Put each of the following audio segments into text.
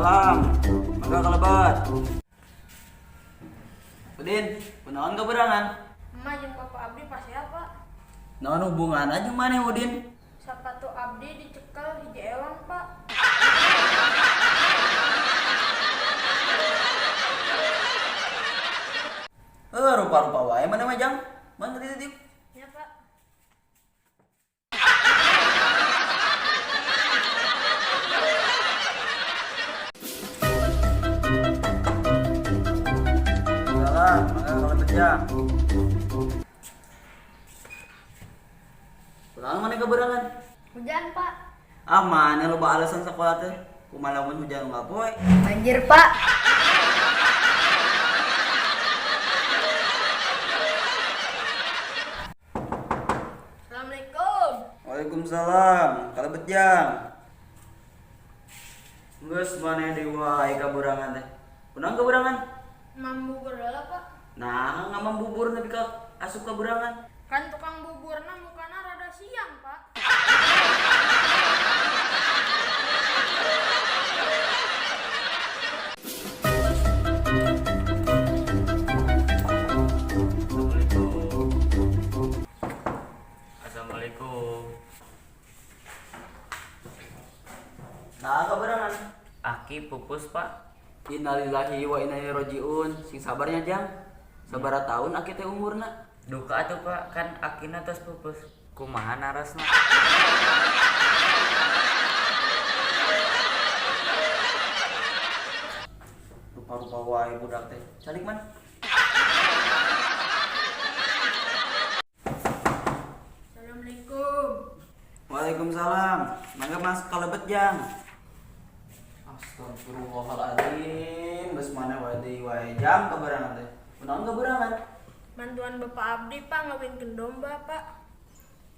Waalaikumsalam. Mangga kalebet. Udin, kunaon kaberangan? Emak jeung bapak abdi pasea, Pak. Naon hubunganna jeung maneh, Udin? Sapatu abdi dicekel hiji ewang, Pak. Eh, rupa-rupa wae maneh mah, Jang. Man tadi. Ya, Pak. Salam, mangga kalebet, Jang. Kunaon maneh kaberangan? Hujan, Pak. Ah, maneh loba alasan sekolah teh. Kumaha lamun hujan unggal poe? Banjir, Pak. Assalamualaikum. Waalaikumsalam. Kalebet, Jang. Geus maneh deui wae kaberangan teh. Kunaon kaberangan? Mam bubur heula, Pak. Nah, ngamam bubur nepi ka asup kaberangan. Kan tukang buburna mukana rada siang, Pak. Assalamualaikum. Assalamualaikum. Nah, kaberangan. Aki pupus, Pak. Innalillahi wa inna ilaihi rajiun. Sing sabarnya, Jang. Sabaraha tahun aki teh umurna? Duka atuh, Pak, kan akina tos pupus. Kumaha narosna? Rupa-rupa wae budak teh. Calik man. Assalamualaikum. Waalaikumsalam. Mangga masuk kalebet, Jang. Astagfirullahaladzim. Geus maneh wae deui wae jang kaberangan teh. Kunaon kaberangan? Bantuan bapak abdi, Pak, ngawinkeun domba, Pak.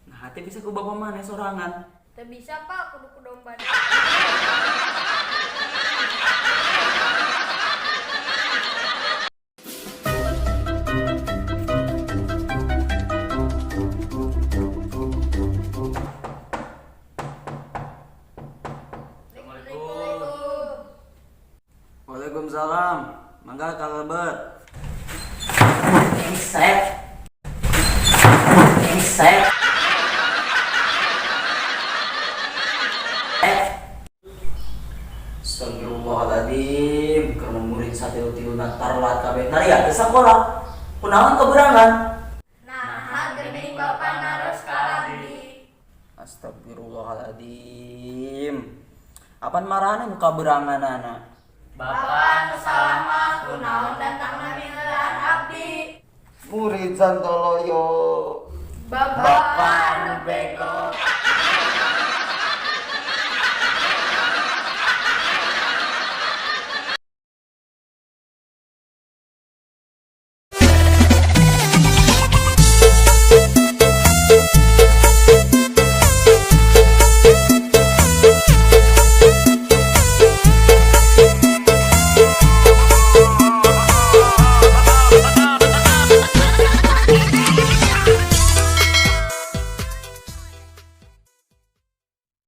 Nah, teh bisa ku bapak maneh sorangan. Teu bisa, Pak, kudu ku domba. Assalamualaikum. Waalaikumsalam. Mangga kalebet. Brengsek. Brengsek. Eh. Astagfirullahaladzim, keur murid satilu-tiluna tarlat kabeh. Naria teh sakola. Kunaon kaberangan? Nah, geuning bapak naros ka abdi. Astagfirullahaladzim. Apan marane nu kaberanganana? Bapak nu salah mah kunaon datangna mileuran abdi. Murid santoloyo. Bapak nu bego.